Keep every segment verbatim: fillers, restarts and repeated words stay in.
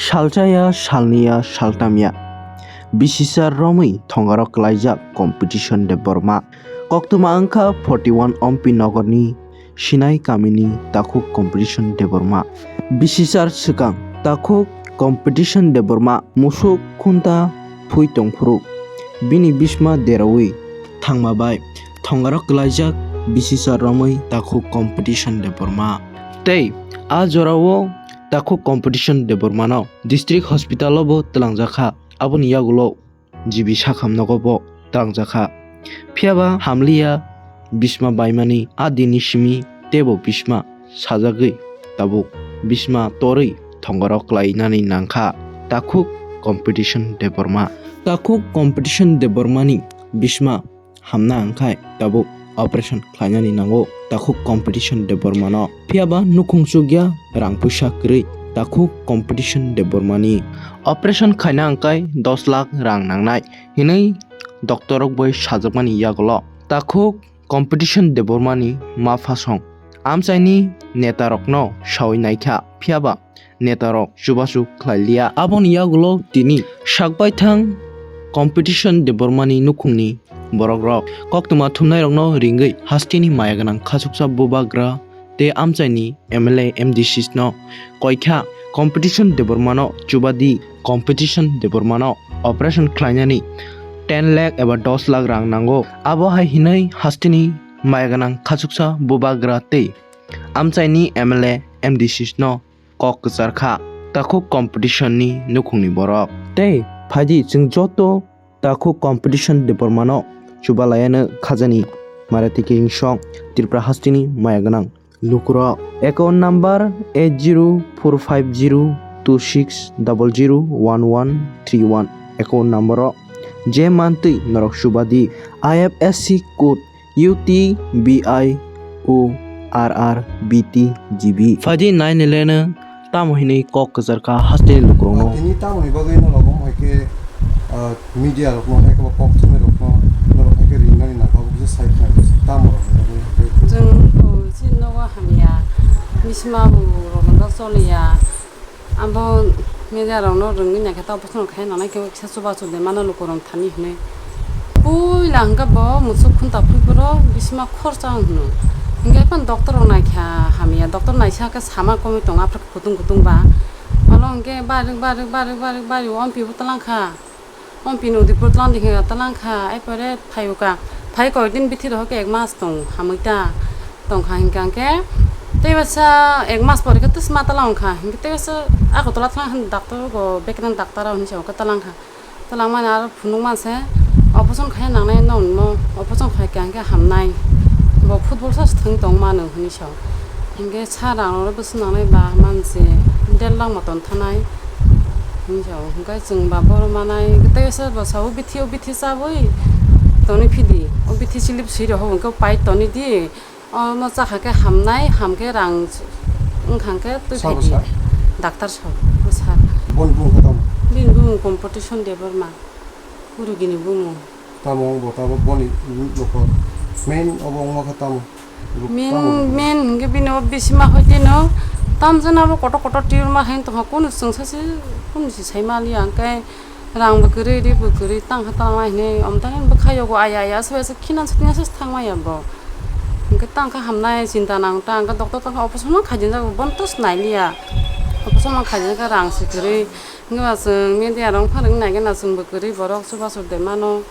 Salchaya, salniya, saltamya. Bisisar romwi thongarok klaijak Competition Debbarma. Koktwma wngkha forty one Ompi Nogorni Sinai kamini takhuk Competition Debbarma. Bisisar swkang takhuk Competition Debbarma musuk khunta phui tongphuru bini bisma deraui thangma bai thongarok klaijak bisisar romwi takhuk Competition Debbarma. Tei a jorao takhuk Competition Debbarmano District Hospital o bo twlangjakha, aboni yagulo G B sakham nogo bo twlangjakha. Phiyaba hamliya bisma baimani a dinni simi teibo bisma sajagwi tabuk bisma torwi thongarok klainani nangkha takhuk Competition Debbarma. Takhuk Competition Debbarmani bisma hamna wngkhai tabuk operation khlainani nango takhuk Competition Debbarmano. Phiyaba nukhung chukya rang puisa kwrwi takhuk Competition Debbarmani. Operation khaina wngkhai dos lakh rang nangnai hinwi doctor rok bai sajakmani yagulo takhuk Competition Debbarmani ma phasong amchaini netarokno sawi naikha, phiyaba netarok chubachu khlailiya. Aboni yagulo tini sakbaithang Competition Debbarmani nukhungni borokrok koktwma thumnairokno ringwi hasteni maya gwnang khachuksa bubagra tei amchaini M L A, M D Cs no koikha Competition Debbarmano chubadi, Competition Debbarmano operation khlainani ten lakh eba dos lakh rang nango. Abo hai hinwi hasteni maya gwnang khachuksa bubagra tei amchaini M L A, M D Cs no kok kwchar kha takhuk Competition ni nukhungni borok. Tei phaidi chwng joto takhuk Competition Debbarmano chubalaiano khajani Marathi Kingsong Tripura hasteni maya gwnang lukurok. Account number eight zero four five zero two six double zero one one three one account number o je mantwi norok chubadi I F S C code U T B I O R R B T G B. Phaidi nainileno tamo hinwi kok kwchar kha hasteni lukurokno. Tini tamoni bagwi no lobo hai khe, ah, media rokno hai khe bo kok thumnai rokno norok hai khe ringnani nangkha bo kisa sai kha tamo rokni bagwi. Chwng o chini nogo hamya, bisma bo rok no choliya. Abo media rokno rwngwi naikhe ta operation khai nanai khe kisa chubachu de mano lukurok thani hinwi. Puila hwnkhe bo musuk khunta phuru bisma khorsa hwno. Hwnkhe phano doctor rok naikha hamya, doctor naisa khe sama komwi tongo aphuru kutung kutung ba. Olo hwnkhe barik barik barik barik barik ompi bo twlang kha. Ompi ni udipur tlang dikhe tlang kha, ai pore phai uka. Phai koi din bithi rohor khe ek mas tong, hamwi ta tong kha hinkha khe. Tei basa ek mas pore khe tus ma tala ong kha. Hinkhe tei basa Agartala thang hin doctor go beknang doctor o hinwi sa uka talang kha. Talang mani aro phunuk man se operation khai nangnai nong no operation khai khe hinkhe hamnai. Bo football sa thwng tong mano hinwi sa. Hinkhe sa rang rok bwswk nangnai ba manse der lakh motom thanai. Hinwi sa o, hinkhe chwng ba bohrok manai, tei se bo sa o bithi, o bithi chabwi tonwi phidi, o bithi slip swi rok, hinkhe pai tonwi di, omo chakha khe hamnai, hamkhe rang wngkha khe twi Sabo phai di. Sir? Doctor sabo, o sir. Boni bumung khe tamo? Bini bumung Competition Debbarma, Urugini bumung. Tamo wng bo tamo boni nokho main obo wngma khe tamo? Main, tamo wngma? Main hwnkhe bini o bisima hoi teno tamjani abo kotor kotor tiyur ma hai tongkha, kunu chwng sachi kunu si sai maliya, hwnkhe rang bo kwrwi, ri bo kwrwi, tang kha tang lai hinwi omtani bwkha yogo aya aya aswk aswk khina sitting aswk thang maya bo. Hwnkhe tang kha hamnai chinta nang ta, hwnkhe doctor tang kha operation ma khaijinjak bo, bono to swnai liya, operation ma khaijinjak khe rang si kwrwi. Hwnkhe ba chwng media rok phano wngwi nai gana chwngbo kwrwi borok chubachu de mano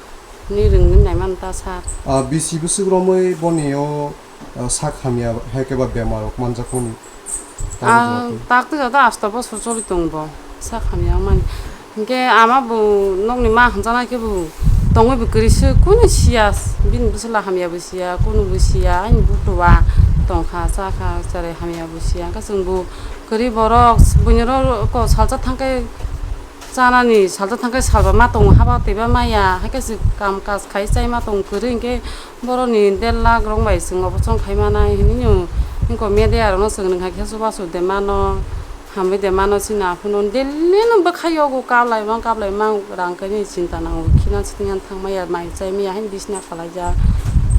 hinwi rwngwi nai mano ta sir. Ah, bisi bwswk romwi boni o, ah, sak hamya hai khe ba bemar rok manjakmani? Ah, tak twi jata asto bosor choli tong bo sak hamya wngmani. Hinkhe ama bo nokni ma hamjaknai khe bo tongwi bo kwrwi se kunu siya, bini bwswla hamya bo siya, kunu bo siya, ani butua tongkha, chakha, cherai hamya bo siya, hwnkhe chwng bo kwrwi borok buini oro ko salsa thangkhe chanani, salsa thangkhe salba ma tongo, haba twiba maya, haikhe se kam kaj khai chai ma tongo kwrwi, hinkhe borokni der lakh rok bai chwng operation khai manai hinwi no, hinko media rokno chwng nwng hai khe chubachu de mano, hamwi de mano chini aphuru no daily no bwkha yogo kablai mang kablai mang rang khe nini chinta nango, khina sitting thang maya, mai chai maya, haino bisna kalaijak,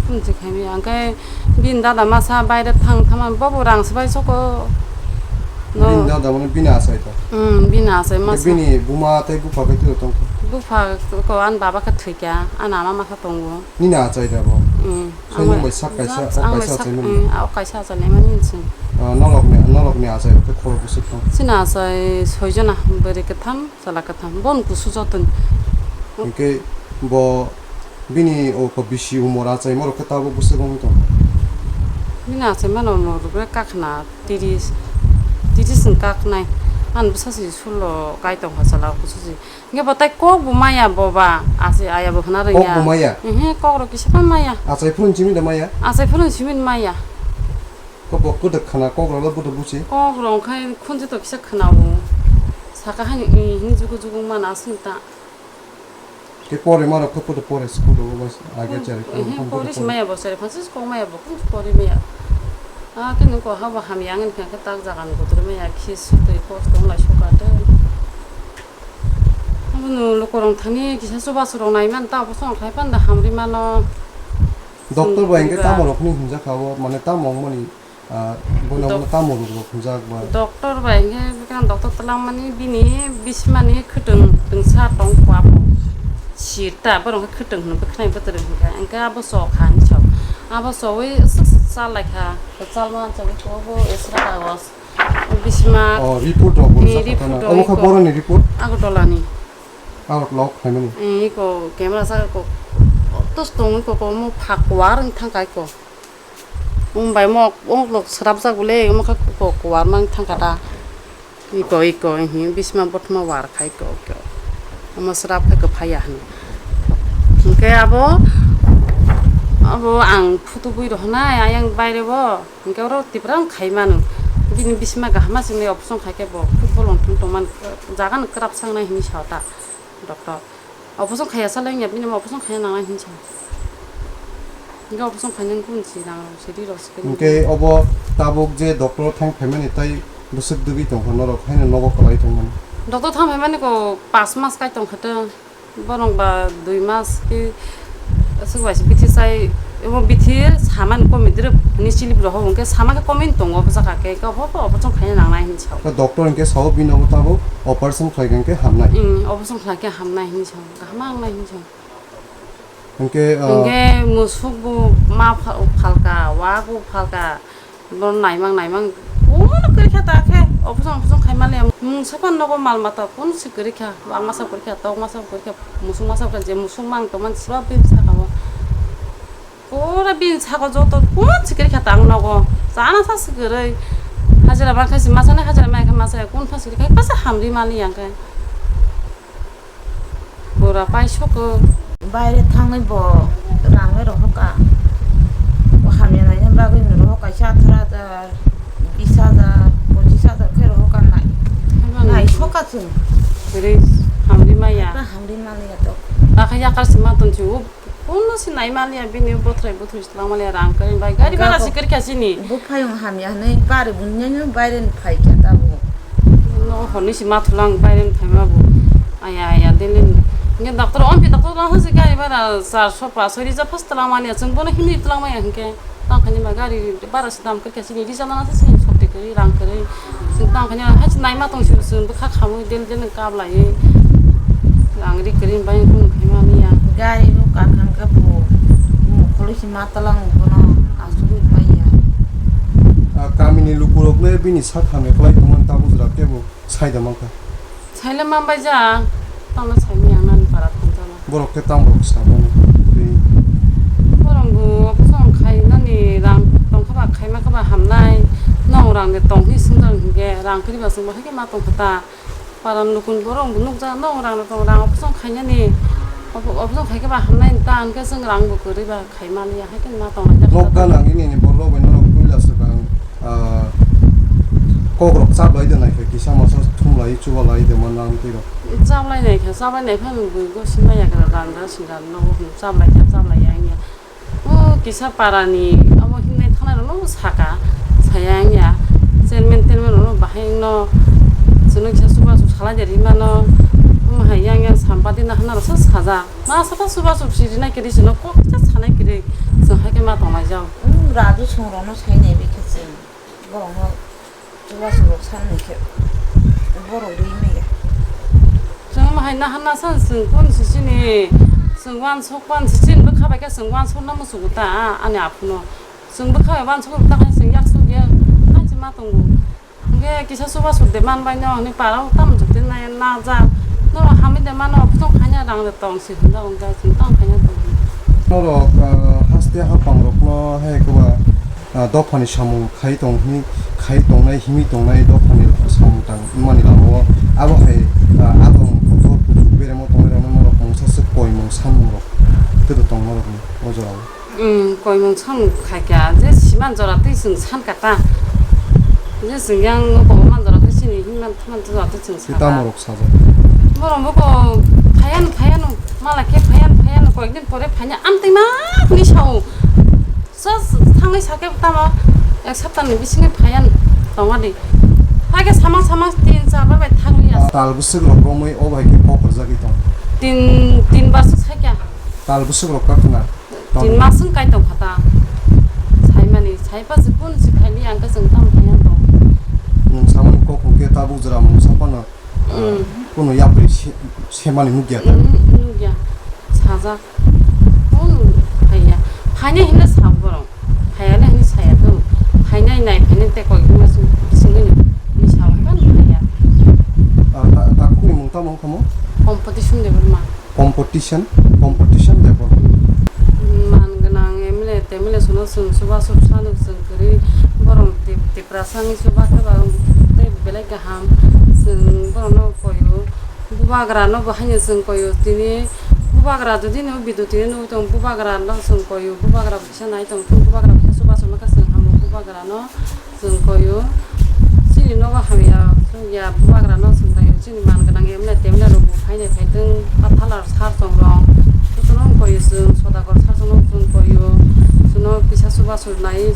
tamo se khai maya, hinkhe bini dada masa baire thang thangma bobo rang swbai soko. No. Bini dada mane bini achai ta. Hmm, bini achai masa. Bini buma tei bupha khe tiro tongkha. Bupha ko an baba khe thwikha, an ama masa tongo. Nini achai da bo. Hmm. Soini bai sak kaisa, o kaisa achai mani. Hmm, o kaisa achai mani sing. Ah, norok ni, norok ni achai khe khoro bwswk tong. Chini achai soi jona, bwrwi kwtham, chwla kwtham. Bon kusu jotoni. Hwnkhe bo bini o ko bisi umor achaima rok khe tabuk bwswk wng tong. Bini achaima no umor rok khe kakhna tiris, tiris ni kaknai. Ani bwsa se sullo kai tong kha chwla o kusu se. Hwnkhe bo tai kok bo maya bo ba, ase aya bo hwna rwngya. Kok bo maya? Ehe, kok rok kisa phano maya. Achai phuru simi da maya? Achai phuru simi maya. Ko bo kwdwk khna kok rok bo da buchi? Kok rok khai khunju to kisa khna o. Saka hani, eh, hini jugu jugu mana aswk ta. Ke pore ma rok khe pore school o age chari ko. Ehe, pore si maya bo chari phansi kok maya bo kun pore maya. Ah, khe nung ko habo hamya ang khe tak jaga ni kotor maya khi sutwi kok tong lai soka de. Abono lukurok thani kisa chubachu rok naiman ta, obo song khai panda hamri mano. Doctor bai hwnkhe tamo rokni hwnjakha o, mane tamo wngmani, ah, bono Doc-, bono tamo rok hwnjak ba? Doctor bai hwnkhe bwkha doctor twlangmani bini bisimani khwtwng twngsa tong kha bo. Sir ta, borok hwnkhe khwtwng hwnwi bwkha nai bwtwrwi hwnkha, hwnkhe abo chokha hinwi sao. Abo chowi chalaikha, chalma chogwi obo extra kagos. Bisma. Oh, report rok bo ni sak report kana. Rok. Obo kha iko boroni report? Agartala ni. Agartala o khlaimani. Eh, iko camera saka ko. Tos tong iko ko mo phak war wng thang kai ko. Mumbai mo ong lok srap jak bole mo kha ko war mang thang kata. Iko, iko, hi bisma botma war khai ko, ko. Omo srap khai ko phaya hwn. Hwnkhe abo, abo ang photo bui rohonai ayang baire bo. Hwnkhe oro Tipra wng khai mano. Bini bisima kaham ma swngnai operation khai khe bo football wng thung tongmani jaga no kwrap sangnai hinwi sao ta doctor. Operation khaiya salai wngya bini operation khaina nangnai hinwi sao. Hwnkhe operation khainani kun si rang rok sidi rok sikhe. Hwnkhe obo tabuk je doctor thang phaimani tai bwswk dugui tongkha norok haino nogo kwlai tongmani. Doctor thang phaimani ko pas mas kai tongkha tong. Borok ba dui mas khe aswk bai se bithi sai, omo bithi samani komi drip hinwi silip rohor hwnkhe sama khe komi tongo, bwsa kha khe, khe obo, obo chwng khaina nangnai hinwi sao. Khe doctor hwnkhe sao bini obo tabuk operation khlai khe hamnai. Hmm, operation khlai khe hamnai hinwi sao, kaham wngnai hinwi sao. Hwnkhe, ah, hwnkhe musuk bo ma pha-, phalka, wa bo phalka. Bo naimang naimang kunu kwrwi kha ta khe operation operation khai maliya. Mungsa phano nogo mal mata kunu se kwrwi kha, bangma sa kwrwi kha, tokma sa kwrwi kha, musuk masa kwrwi kha, je musuk mang tongmani siba bini saka o. Pura bini saka o joto kunu se kwrwi kha ta ang nogo. Chana sa se kwrwi. Hajira bang kha se masa nai, hajira mai kha masa ya, kunu pha se kwrwi kha, kasa hamri maliya khe. Bura paisok o. Baire thangwi bo rang le rohor ka. Bo hamya naina bagwi no rohor kaisa atharo hajar, bis hajar, pochis hajar khe rohor ka nai. Haiba nai nai. Soka chwng. Kwrwi hamri maya. Ba hamri maliya to. Bakha yakar se ma tong si o. Kono se nai maliya bini bothrai bothrai se lang maliya rang kwrwi bai. Gari bara se kwrwi kha sini. Bo phayung hamya hwnwi bari bunyani baire ni phai kha ta bo. No horni si ma thulang baire ni phaima bo. Aya, aya, Delhi ni. Nge doctor, ompi doctor lang hasi gari bara charso paso rija phas tlang mani, chwng bono himni tlang maya hinkhe. Tang khani ma gari bara si dam khe sini rija lana sini sokte kari rang kari. Chwng tang khani hai nai ma tong si chwng bwkha khamwi Delhi, Delhi ni kap lai. Rang ri kari bai kun khaima niya. Gari no kakhang khe bo. Kholo si ma talang bono asugwi maya. A kamini lukurok le bini sak hamya khlai tongmani tabuk jora kebo. Saida mankha. Saila mambai ja, tangna saimi ang nani para thangjala. Borok khe tamo rok sa bono. Tei borok bo opusong khai nani rang tongkha ba khaima kha ba hamnai. Nong rang de tong hi swngjak hinkhe rang kri ba chwng bo haikhe ma tongkha ta. Para nukun borok bo nukjak nong rang de tong rang opusong khainani. Opusong khaikhe ba hamnai ta hinkhe chwng rang bo kwrwi ba. Khaimani ya, hai khe ma tong lai jak. Nok gana ini ni borok bai norok puila swkang, ah, kok rok chaplai de nai khe kisa masa thumlai chubalai de ma nang twi rok. Chaplai nai kha, chaplai nai phano bui go sima ya khe randa singha nogo hwn chaplai kha, chaplai ya wngya. O kisa para ni abo himnai thanai rok no saka, saya wngya. Chairman, chairman rok no bahai wngno chwng no kisa chubachu salai de ri mano. Omo hai yang yang sampati na hwnna rok sa sajak. Ma saka chubachu si rinai kiri sino kok kisa sanai kiri chwng hai khe ma tong lai jak. Hmm, Raju song rok no sai nai bai khe chwng. Borok no Chubachu rok san ni khe borok rwi maya. Chwng hai naha nasan chwng kun si chini, chwng wansuk pan si chini bwkha bai khe chwng wansuk na muchungo ta ani aphuno. Chwng bwkha bai wansuk ta hai chwng yaksuk ya hai chwng ma tongo. Hwnkhe kisa chubachu de man bai no hwnwi para o tamo jok de na, na ja. Norok hamwi de mano, khwtwng khaina rang de tong si hwnda hwnda chwng tamo khaina tong. Norok, ah, haste hapang rokno hai koba, ah, dophani samung khai tong hwnwi, khai tongnai, himwi tongnai dophani samung tang mani lama o. Abo hai, ah, adong kotor kuchuk beremo tongnai rokno norok mungsa swk koimung sanmung rok tei tong norokni o jora o. Umm, koimung samung khaikha, je siman jora twi chwng sankha ta. Je chwng yang kobo man jora twi chini himman thumman jora twi chwng sankha. Tamo rok sajak. Borok bo ko phayan phayan mala khe phayan phayan koyekdin pore phaina amtwi ma hwnwi sao. Sos thangwi sakhe tamo ek saptani bisingo phayan tongadi. Hakhe samang samang tin char bar bai thanglia. Tal bwswk rok romwi o bai khe kok rwjagwi tong. Tin, tin bar swk sakya. Tal bwswk rok kakna. Tin mas wng kai tong kha ta. Saimani, saipa se kun se phaili ang khe chwng tamo khe yang tong. Nwng samani kok hwnkhe tabuk jora mungsa phano, ah, hmm, kuno yapri se-, semani nukya ta. Hmm, nukya. Sajak. Kun phaiya. Phainai hinwi sa borok. Phaiya le hinwi saya to. Phainai nai phainai tei koi hinwi bisingni hinwi sa borok phaiya. Ah, ta-, takhukni mung tamo wngkha mo? Competition de borma. Competition, competition level. Man gwnang M L A, M L A sono chwng chubachu sano chwng kwrwi, borok tip-, Tiprasa wngwi chuba khe ba tei belai kaham. Chwng borokno koio, bubagra no bo haino chwng koio. Tini bubagra jodi no video tini nugwi tongo, bubagra no chwng koio, bubagra bo kisa nai tong, bubagra bo kisa chubachu nokha chwng hamo bubagra no. Chwng koio, chini nogo hamya, chwng ya bubagra no chwng taio, chini man gwnang M L A T M L A rok bo phainai phaitwng, pathalar sar chong rok, jotono wng koio chwng, Sodagar sar chong no chwng koio, chwngno kisa chubachu nai,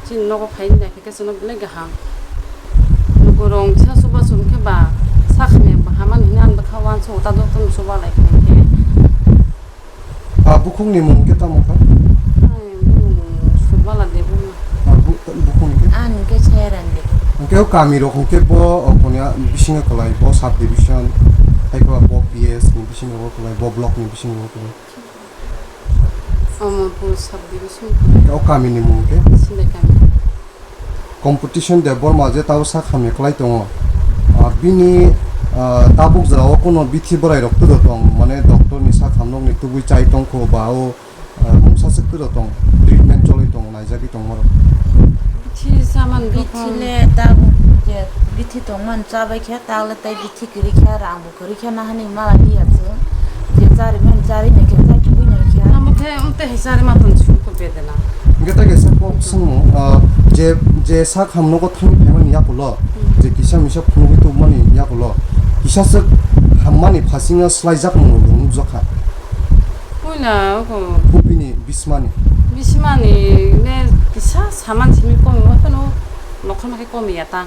chini nogo phainai khe chwngno belai kaham. Lukurok kisa chubachu wng khe ba sak hamya bo hamani hinwi ang bwkha uansuk ta jotono chuba lai khe. Ah, bukhukni mung khe tamo kha? Ai, bumung Surbala Debbarma. Ah, bu-, bukhukni khe? Ani khe Sayaran Debbarma. Hwnkhe o kami rok hwnkhe bo, o, koni, ah, bisingo kwlai, bo sub division, hai khe bo P S ni bisingo kwlai, bo block ni bisingo kwlai. Amarpur sub division. O kami ni mung khe? Sindai kami. Competition Debbarma je tabuk sak hamya kwlai tongo. Ah, bini, ah, tabuk jora o kuno bithi bwrai rok twdo tong, mane doctor ni sak hamnok ni tubui chai tongkho ba o, ah, mungsa swk twdo tong, treatment choli tongo, naijagwi tongma rok. Bithi saman bithi le tabuk je bithi tongmani chabai khe tak le tei bithi kwrwi khe rang bo kwrwi khe nahani mala liya chwng. Je chari mani chari nai khe chari tubui nai khe. Amo khe amtwi hai chari ma tong chwng ko bedena. Hingke tai kaisa kok swngmung, ah, je, je sak hamnogo thangwi phaimani yakulo, hmm, je kisa misa phunugwi tubumani yakulo, kisa swk hammani phasingo swlaijakmung rok nukjakha. Puila oko. Bupini bismani. Bismani ne kisa saman simi komi, okheno nokha ma khe komi ya ta.